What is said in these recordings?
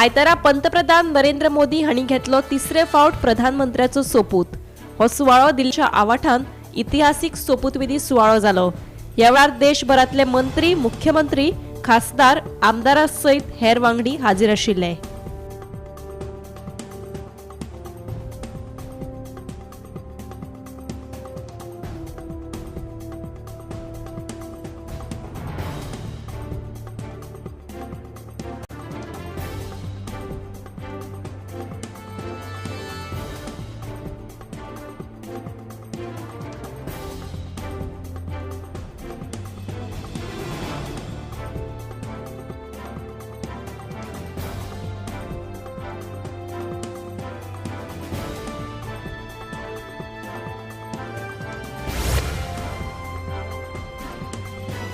आयतारा पंतप्रधान नरेंद्र मोदी हांणी घेतलो तिसरे फावट प्रधानमंत्र्याचो सोपूत. हो सुवाळो दिल्लीच्या आवाठान इतिहासीक सोपूतविधी सुवाळो जालो. ह्या वेळार देशभरांतले मंत्री, मुख्यमंत्री, खासदार, आमदारां सयत हेर वांगडी हाजीर आशिल्ले.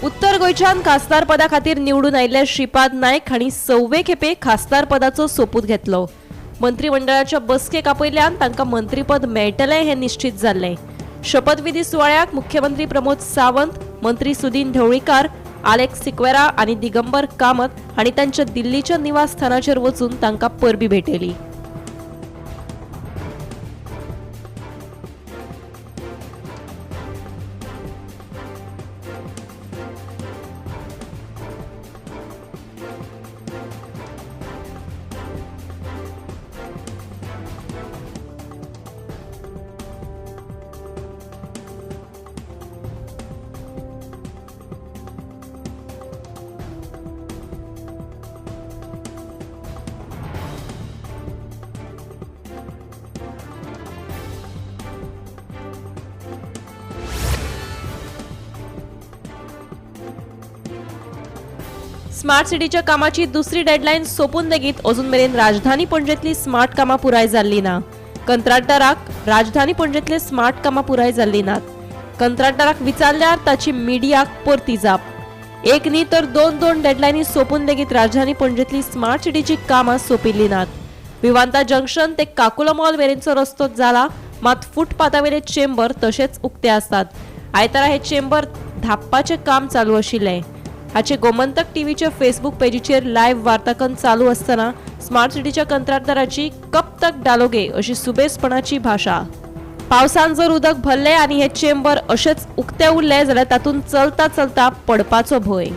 उत्तर गोंयच्यान खासदार पदा खातीर निवडून आयिल्ले श्रीपाद नायक हांणी सव्वे खेपे खासदार पदाचो सोपूत घेतलो. मंत्रीमंडळाच्या बसकेक आपयल्ल्यान तांकां मंत्रीपद मेळटलें हें निश्चित जाल्लें. शपथविधी सुवाळ्याक मुख्यमंत्री प्रमोद सावंत, मंत्री सुदीन ढवळीकार, आलेक्स सिक्वेरा आनी दिगंबर कामत हांणी तांच्या दिल्लीच्या निवासस्थानाचेर वचून तांकां परबीं भेटयली. स्मार्ट सिटीच्या कामाची दुसरी डेडलायन सोंपून लेगीत अजून मेरेन राजधानी पणजेतली स्मार्ट कामां पुराय जाल्ली ना. कंत्राटदाराक राजधानी पणजेतले स्मार्ट कामां पुराय जाल्ली नात. कंत्राटदाराक विचारल्यार ताची मिडियाक परती जाप. एक न्ही तर दोन दोन डेडलायनी सोंपून लेगीत राजधानी पणजेतली स्मार्ट सिटीची कामां सोंपिल्ली नात. विवांता जंक्शन ते काकुलो मॉल मेरेनचो रस्तो जाला, मात फुटपाथावेले चेंबर तशेच उक्ते आसतात. आयतारा हे चेंबर धांपपाचें काम चालू आशिल्लें. हाचे गोमंतक टीव्हीच्या फेसबूक पेजीचेर लायव्ह वार्ताकन चालू आसतना स्मार्ट सिटीच्या कंत्राटदाराची कब तक डालोगे अशी सुबेजपणाची भाशा. पावसान जर उदक भरलें आनी हे चेंबर अशेंच उक्ते उरले जाल्यार तातूंत चलता चलता पडपाचो भंय.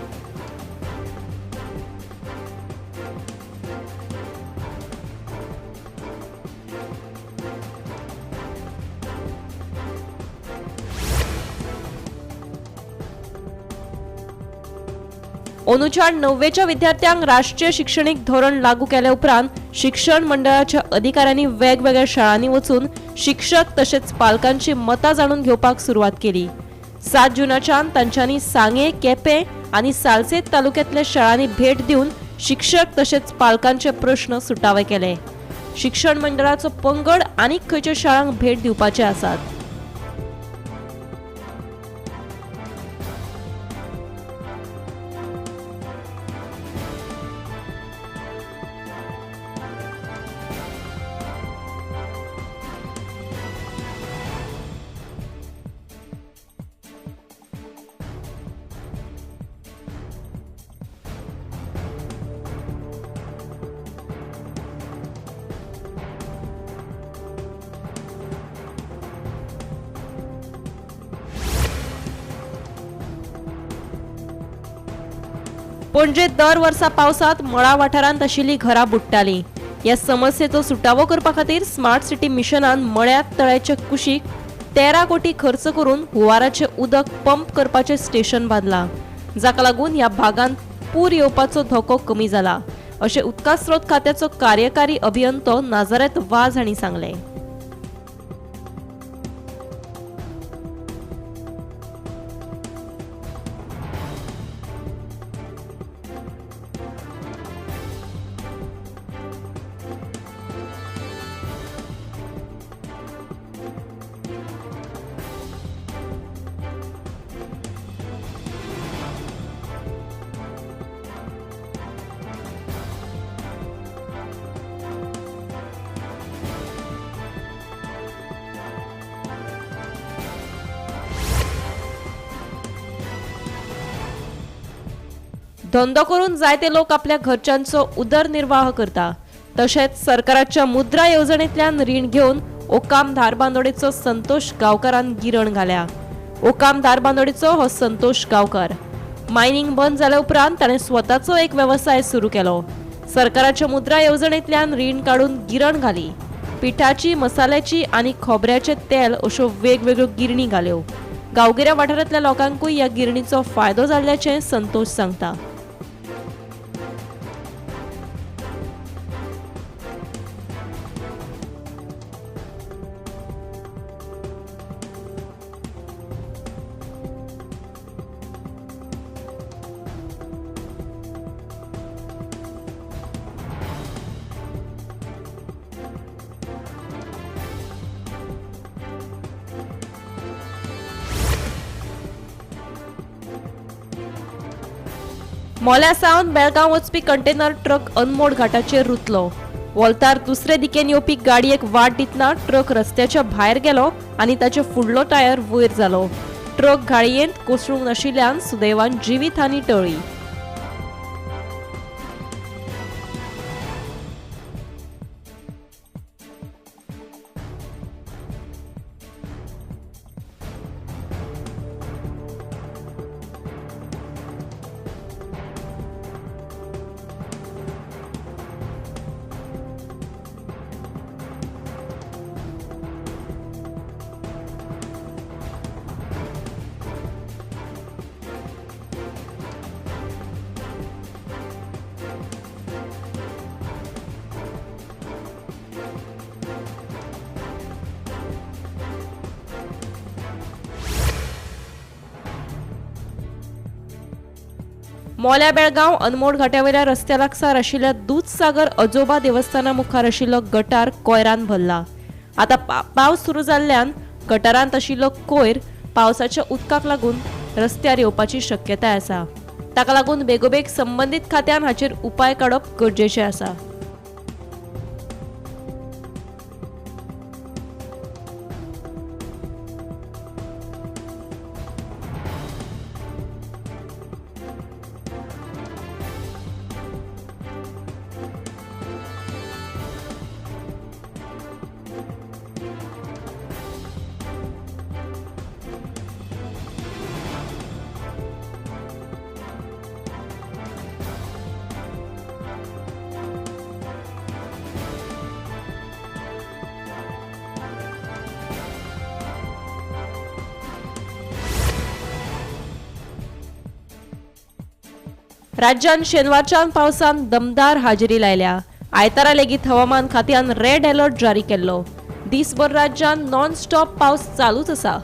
अंदूच्या णव्वेच्या विद्यार्थ्यांक राष्ट्रीय शिक्षणीक धोरण लागू केल्या उपरांत शिक्षण मंडळाच्या अधिकाऱ्यांनी वेगवेगळ्या शाळांनी वचून शिक्षक तशेंच पालकांची मतां जाणून घेवपाक सुरवात केली. 7 जूनाच्यान तांच्यांनी सांगें, केपें आनी सालसेत तालुक्यांतल्या शाळांनी भेट दिवन शिक्षक तशेंच पालकांचे प्रश्न सुटावे केले. शिक्षण मंडळाचो पंगड आनीक खंयच्या शाळांक भेट दिवपाचे आसात. पणजे दर वर्सा पावसांत मळा वाठारांत आशिल्लीं घरां बुडटालीं. ह्या समस्येचो सुटावो करपा खातीर स्मार्ट सिटी मिशनान मळ्यांत तळ्याच्या कुशीक 13 कोटी खर्च करून हुंवाराचें उदक पंप करपाचें स्टेशन बांदलां, जाका लागून ह्या भागांत पूर येवपाचो धोको कमी जाला, अशें उदका स्रोत खात्याचो कार्यकारी अभियंतो नाझारेत वाझ हांणी सांगलें. धंदो करून जायते लोक आपल्या घरच्यांचो उदरनिर्वाह करता. तशेंच सरकाराच्या मुद्रा येवजणेंतल्यान रीण घेवन ओकाम धारबांदोडेचो संतोष गांवकारान गिरण घाल्या. ओकाम धारबांदोडेचो हो संतोष गांवकार मायनिंग बंद जाल्या उपरांत ताणें स्वताचो एक वेवसाय सुरू केलो. सरकाराच्या मुद्रा येवजणेंतल्यान रीण काडून गिरण घाली. पिठाची, मसाल्याची आनी खोबऱ्याचें तेल अश्यो वेगवेगळ्यो गिरणी घाल्यो. गांवगिऱ्या वाठारांतल्या लोकांकूय ह्या गिरणीचो फायदो जाल्ल्याचें संतोष सांगता. मोल्या सावन बेळगांव वचपी कंटेनर ट्रक अनमोड घाटाचेर रुतलो. वोल्तार दुसरे दिकेन येवपी गाडयेक वाट दितना ट्रक रस्त्याच्या भायर गेलो आनी ताचे फुडलो टायर वयर जालो. ट्रक गाडयेंत कोसळूंक नाशिल्ल्यान सुदैवान जिवीत हानी टळ्ळी. मोल्या बेळगांव अनमोड घाट्यावेल्या रस्त्या लागसार आशिल्ल्या दूधसागर अजोबा देवस्थाना मुखार आशिल्लो गटार कोयरान भरला. आतां पावस सुरू जाल्ल्यान गटारांत आशिल्लो कोयर पावसाच्या उदकाक लागून रस्त्यार येवपाची शक्यताय आसा. ताका लागून बेगोबेग संबंदीत खात्यान हाचेर उपाय काडप गरजेचें आसा. राज्यान शेनवारच्यान पावसान दमदार हाजेरी लायल्या. आयतारा लेगीत हवामान खात्यान रेड अलर्ट जारी केल्लो. दिसभर राज्यान नॉन स्टॉप पावस चालूच आसा.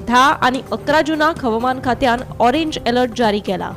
10 आनी 11 जूनाक हवामान खात्यान ऑरेंज अलर्ट जारी केला.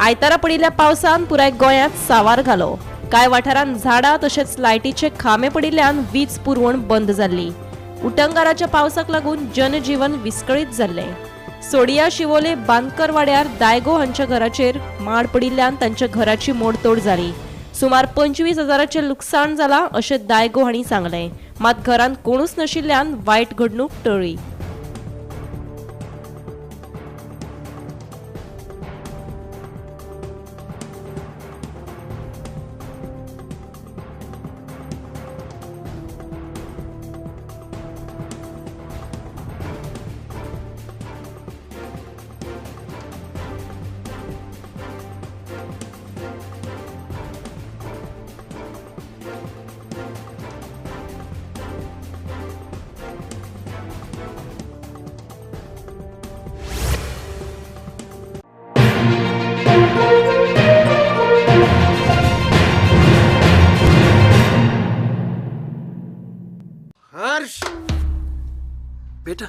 आयतारा पडिल्ल्या पावसान पुराय गोंयांत सावार घालो. कांय वाठारांत झाडां तशेंच लायटीचे खांबे पडिल्ल्यान वीज पुरवण बंद जाल्ली. उटंगाराच्या पावसाक लागून जनजीवन विस्कळीत जाल्लें. सोडिया शिवोले बांदकरवाड्यार दायगो हांच्या घराचेर माड पडिल्ल्यान तांच्या घराची मोडतोड जाली. सुमार 25,000 लुकसाण जालां अशें दायगो हांणी सांगलें. मात घरांत कोणूच नाशिल्ल्यान वायट घडणूक टळ्ळी. आदर्श। बेटा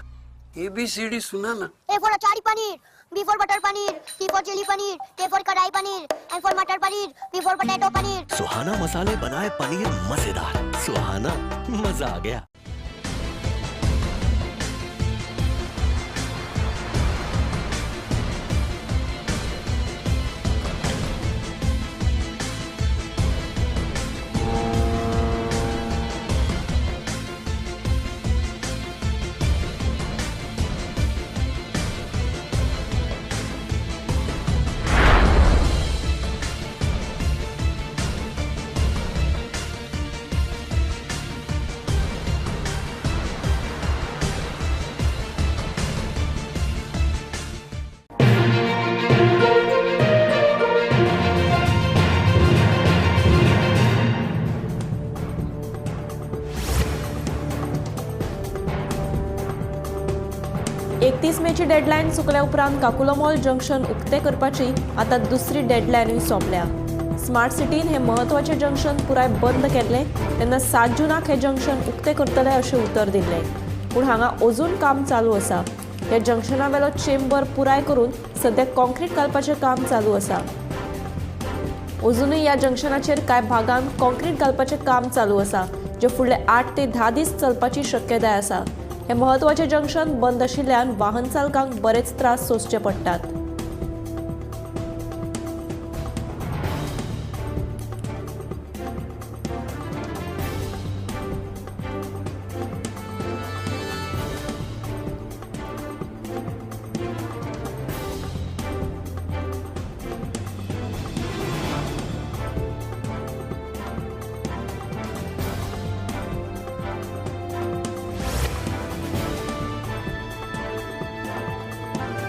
एबीसीडी सुना ना। A for achari paneer, B for butter paneer, C for chilli paneer, K for kadai paneer, M for matar paneer, P for potato paneer. Suhana मसाले बनाए पनीर मजेदार। सुहाना मजा आ गया। 31 मेची डेडलायन चुकल्या उपरांत काकुलो मॉल जंक्शन उक्ते करपाची आतां दुसरी डेडलायनूय सोंपल्या। स्मार्ट सिटीन हे म्हत्वाचें जंक्शन पुराय बंद केल्लें तेन्ना 7 जूनाक हें जंक्शन उक्तें करतले अशें उतर दिल्लें, पूण हांगा अजून काम चालू आसा। ह्या जंक्शना वेलो चेंबर पुराय करून सद्या कॉन्क्रीट घालपाचें काम चालू आसा। अजुनूय ह्या जंक्शनाचेर कांय भागांत कॉन्क्रीट घालपाचें काम चालू आसा, जें फुडले 8 ते 10 दीस चलपाची शक्यताय आसा। हे म्हत्वाचें जंक्शन बंद आशिल्ल्यान वाहन चालकांक बरेच त्रास सोंसचे पडटात।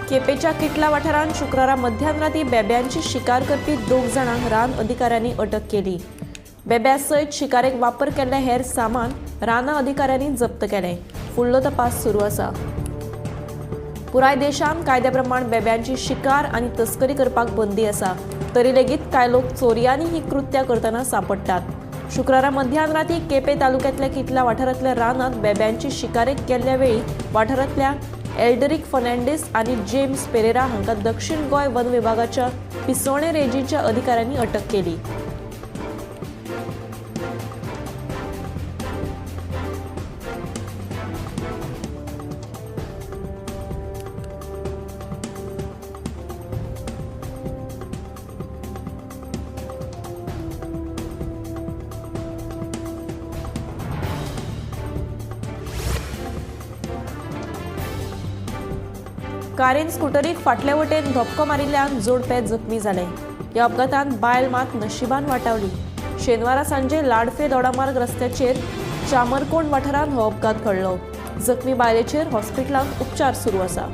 केपेच्या किटला वाठारांत शुक्रारा मध्यान राती बेब्यांची शिकार करपी 2 जाणांक रान अधिकाऱ्यांनी अटक केली। बेब्या सयत शिकारेक वापर केल्ले हेर सामान राना अधिकाऱ्यांनी जप्त केलें। फुडलो तपास सुरू आसा। पुराय देशांत कायद्या प्रमाण बेब्यांची शिकार आनी तस्करी करपाक बंदी आसा, तरी लेगीत कांय लोक चोरयांनी ही कृत्या करतना सांपडटात। शुक्रारा मध्यान राती केपे तालुक्यांतल्या किटला वाठारांतल्या रानांत बेब्यांची शिकारेक गेल्ल्या वेळी वाठारांतल्या एल्डरिक फर्नांडीस आनी जेम्स पेरेरा हांकां दक्षिण गोंय वन विभागाच्या पिसोणे रेंजीच्या अधिकाऱ्यांनी अटक केली। कारीन स्कुटरीक फाटले वटेन धपको मारिल्ल्यान जोडपें जखमी जालें। ह्या अपघातांत बायल मात नशिबान वाटावली। शेनवारा सांजे लाडफे दोडामार्ग रस्त्याचेर चामरकोण वाठारांत हो अपघात घडलो। जखमी बायलेचेर हॉस्पिटलांत उपचार सुरू आसा।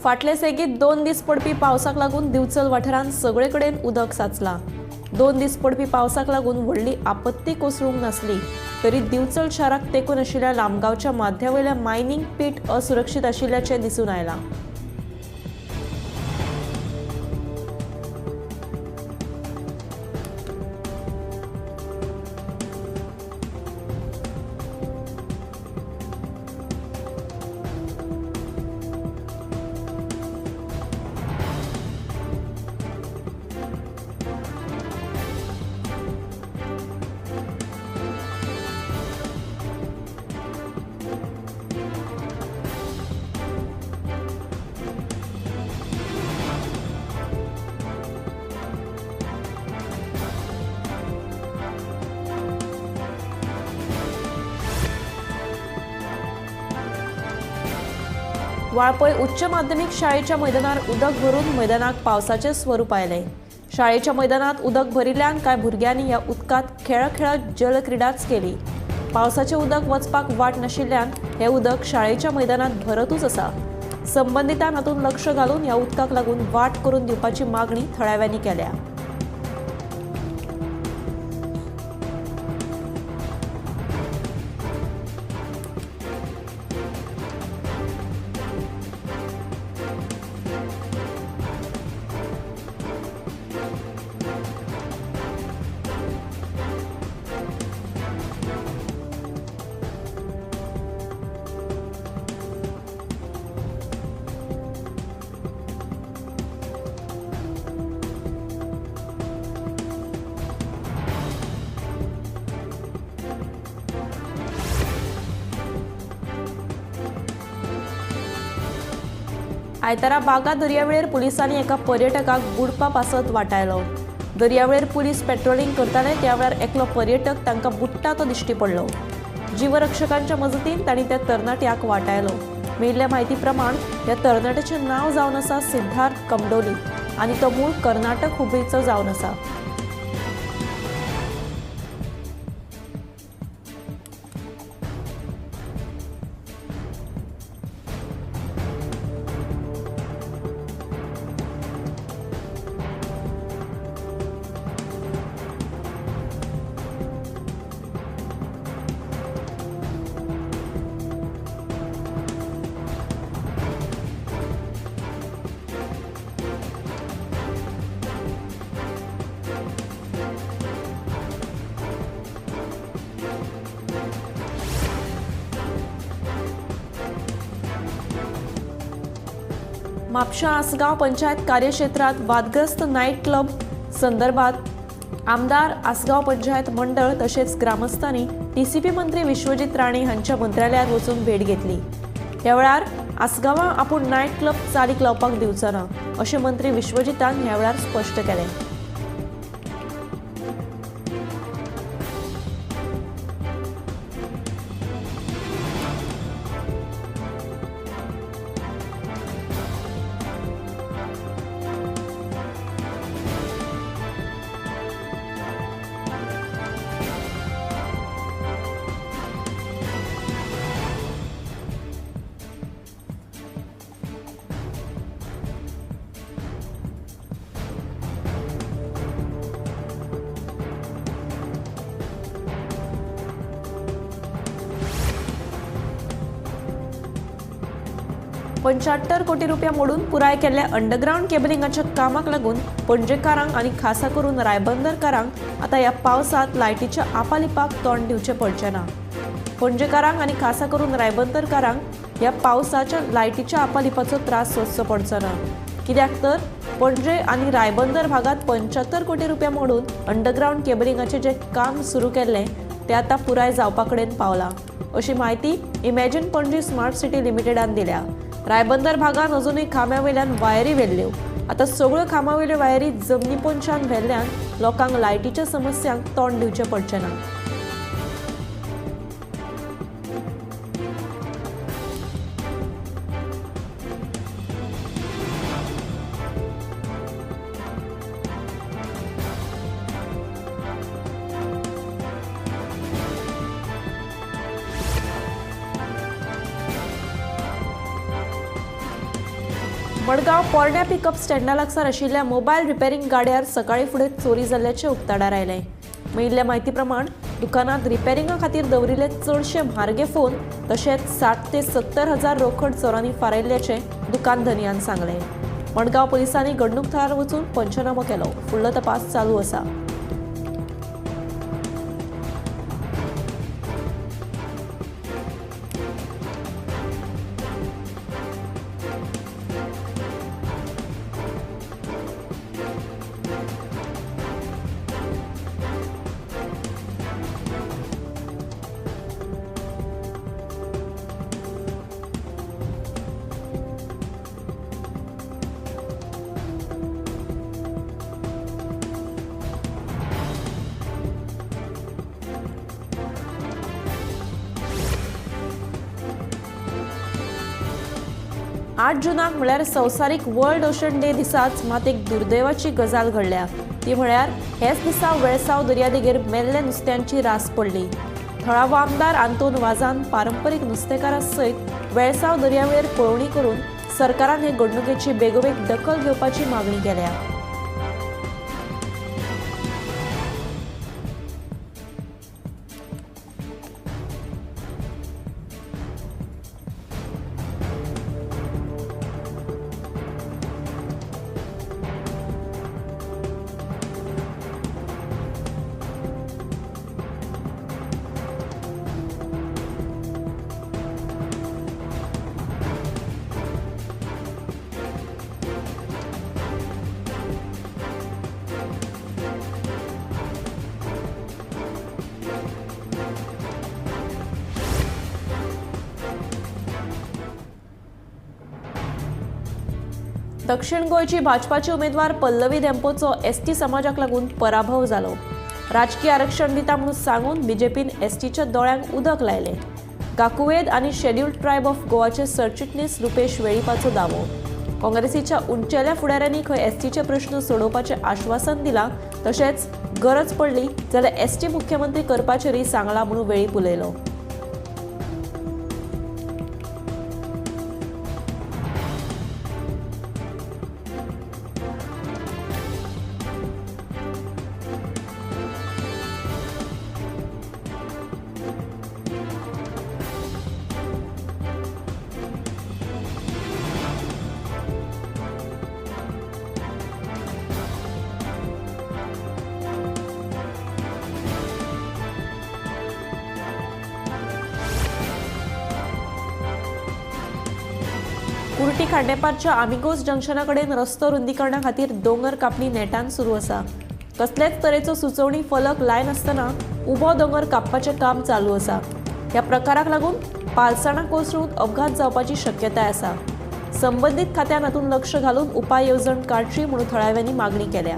फाटले सेगीत 2 दीस पडपी पावसाक लागून दिवचल वाठारांत सगळे कडेन उदक साचलां। 2 दीस पडपी पावसाक लागून व्हडली आपत्ती कोसळूंक नासली तरी दिवचल शाराक तेंकून आशिल्ल्या लामगांवच्या माथ्यावयल्या मायनिंग पीट असुरक्षीत आशिल्ल्याचें दिसून आयलां। वाळपय उच्च माध्यमीक शाळेच्या मैदानार उदक भरून मैदानाक पावसाचें स्वरूप आयलें। शाळेच्या मैदानात उदक भरिल्ल्यान कांय भुरग्यांनी ह्या उदकांत खेळखेळत जलक्रिडाच केली। पावसाचें उदक वचपाक वाट नाशिल्ल्यान हें उदक शाळेच्या मैदानात भरतूच आसा। संबंदितान हातूंत लक्ष घालून ह्या उदकाक लागून वाट करून दिवपाची मागणी थळाव्यांनी केल्या। आयतारा बागा दर्यावेळेर पुलिसांनी एका पर्यटकाक बुडपा पासत वाटायलो। दर्यावेळेर पुलीस पेट्रोलिंग करताले त्या वेळार एकलो पर्यटक तांकां बुडटा तो दिश्टी पडलो। जीवरक्षकांच्या मजतीन तांणी त्या तरणाट्याक वाटायलो। मेळिल्ल्या म्हायती प्रमाण ह्या तरणाट्याचें नांव जावन आसा सिद्धार्थ कमडोली आनी तो मूळ कर्नाटक हुबळीचो जावन आसा। म्हापशा आसगांव पंचायत कार्यक्षेत्रात वादग्रस्त नायट क्लब संदर्भात आमदार आसगांव पंचायत मंडळ तशेंच ग्रामस्थांनी टीसीपी मंत्री विश्वजीत राणे हांच्या मंत्रालयात वचून भेट घेतली। ह्या वेळार आसगांवां आपूण नायट क्लब चालीक लावपाक दिवचो ना अशें मंत्री विश्वजीतान ह्या वेळार स्पश्ट केलें। $75 कोटी रुपया मोडून पुराय केल्ल्या अंडरग्रावंड केबलिंगाच्या कामाक लागून पणजेकारांक आनी खासा करून रायबंदरकारांक आतां ह्या पावसांत लायटीच्या आपालिपाक तोंड दिवचें पडचें ना। पणजेकारांक आनी खासा करून रायबंदरकारांक ह्या पावसाच्या लायटीच्या आपालिपाचो त्रास सोंसचो पडचो ना, कित्याक तर पणजे आनी रायबंदर भागांत 75 कोटी रुपया मोडून अंडरग्रावंड केबलिंगाचें जें काम सुरू केल्लें तें आतां पुराय जावपा कडेन पावलां अशी म्हायती इमॅजिन पणजी स्मार्ट सिटी लिमिटेडान दिल्या। रायबंदर भागान अजूनय खांब्या वयल्यान वायरी व्हेल्ल्यो, आतां सगळ्यो खांब्या वयल्यो वायरी जमनी पोंदच्यान व्हेल्ल्यान लोकांक लायटीच्या समस्यांक तोंड दिवचें पडचें ना। मडगांव पोरण्या पिकअप स्टँडा लागसार आशिल्ल्या मोबायल रिपेरींग गाड्यार सकाळी फुडें चोरी जाल्ल्याचें उक्ताडार आयलें। मेळिल्ल्या म्हायती प्रमाण दुकानांत रिपेरिंगा खातीर दवरिल्ले चडशे म्हारगे फोन तशेंच 60 ते 70 हजार रोखड चोरांनी फारायिल्ल्याचें दुकान धनयान सांगलें। मडगांव पुलिसांनी घडणूक थळार वचून पंचनामो केलो। फुडलो तपास चालू आसा। 8 जूनाक म्हळ्यार संवसारीक वर्ल्ड ओशन डे दिसाच मात एक दुर्दैवाची गजाल घडल्या. ती म्हळ्यार हेच दिसा वेळसाव दर्यादेगेर मेल्ले नुस्त्यांची रास पडली. थळावो आमदार आंतोन वाजान पारंपरीक नुस्तेकारां सयत वेळसाव दर्यावेळेर पळोवणी करून सरकारान हे घडणुकेची बेगोबेग दखल घेवपाची मागणी केल्या. दक्षिण गोंयची भाजपाचे उमेदवार पल्लवी धेंपोचो एसटी समाजाक लागून पराभव जालो. राजकीय आरक्षण दिता म्हणून सांगून बीजेपीन एसटीच्या दोळ्यांक उदक लायलें. गाकुवेद आनी शेड्युल्ड ट्रायब ऑफ गोवाचे सरचिटणीस रुपेश वेळीपाचो दावो. काँग्रेसीच्या उंचेल्या फुडाऱ्यांनी खंय एसटीचे प्रश्न सोडोवपाचें आश्वासन दिलां, तशेंच गरज पडली जाल्यार एसटी मुख्यमंत्री करपाचेरय सांगलां म्हणून वेळीप उलयलो. कुर्टी खांडेपारच्या आमिगोज जंक्शना कडेन रस्तो रुंदीकरणा खातीर दोंगर कापणी नेटान सुरू आसा. कसलेच तरेचो सुचोवणी फलक लायनासतना उबो दोंगर कापपाचें काम चालू आसा. ह्या प्रकाराक लागून पालसणां कोसळून अपघात जावपाची शक्यताय आसा. संबंदीत खात्यान हातूंत लक्ष घालून उपाय येवजण काडची म्हणून थळाव्यांनी मागणी केल्या.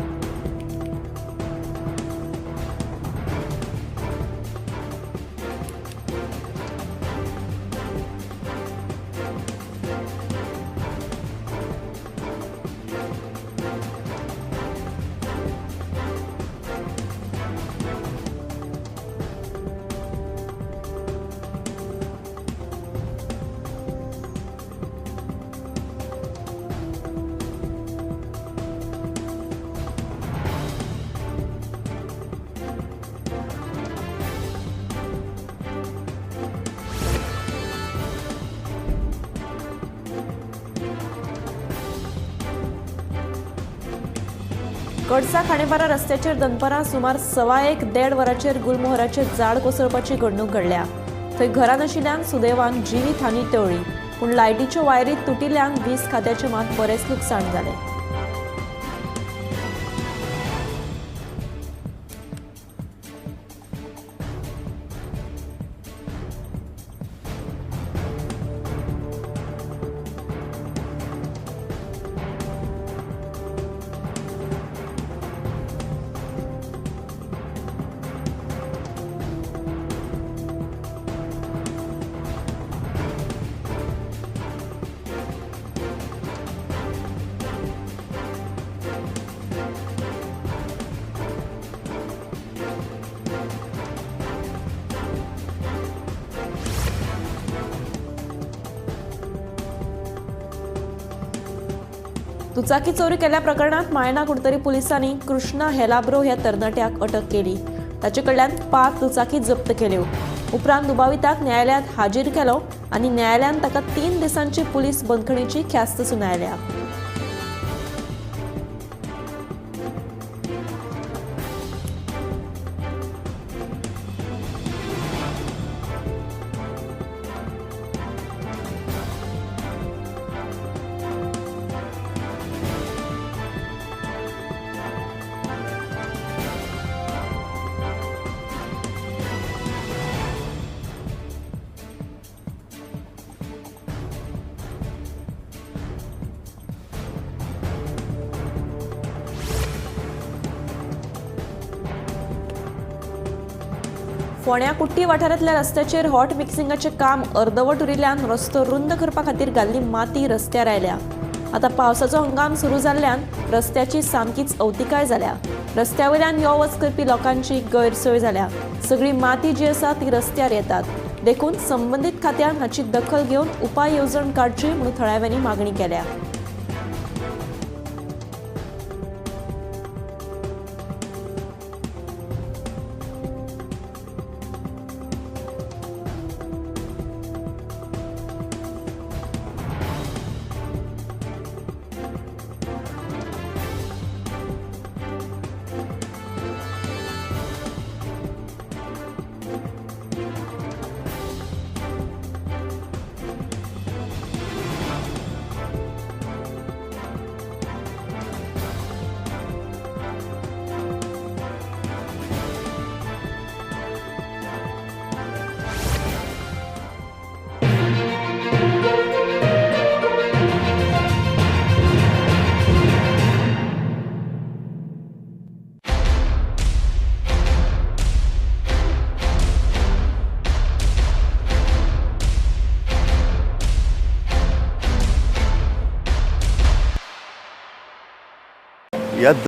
कडसा खांडेपारा रस्त्याचेर दनपारां सुमार 1:15 1:15 वरांचेर गुलमोहराचें झाड कोसळपाची घडणूक घडल्या. थंय घरां नाशिल्ल्यान सुदैवान जिवीत हानी टळ्ळी, पूण लायटीच्यो वायरी तुटिल्ल्यान वीज खात्याचें मात बरेंच लुकसाण जालें. दुचाकी चोरी केल्ल्या प्रकरणात मायणा कुडतरी पुलिसांनी कृष्णा हेलाब्रो ह्या तरणाट्याक अटक केली. ताचे कडल्यान 5 दुचाकी जप्त केल्यो. उपरांत दुबाविताक न्यायालयांत हाजीर केलो आनी न्यायालयान ताका 3 दिसांची पुलीस बंदखणीची ख्यास्त सुनायल्या. फोंड्या कुट्टी वाठारांतल्या रस्त्याचेर हॉट मिक्सिंगाचें काम अर्दवट उरिल्ल्यान रस्तो रुंद करपा खातीर घाल्ली माती रस्त्यार आयल्या. आतां पावसाचो हंगाम सुरू जाल्ल्यान रस्त्याची सामकीच अवतिकाय जाल्या. रस्त्या वयल्यान यो वच करपी लोकांची गैरसोय जाल्या. सगळी माती जी आसा ती रस्त्यार येतात, देखून संबंदीत खात्यान हाची दखल घेवन उपाय येवजण काडची म्हणून थळाव्यांनी मागणी केल्या.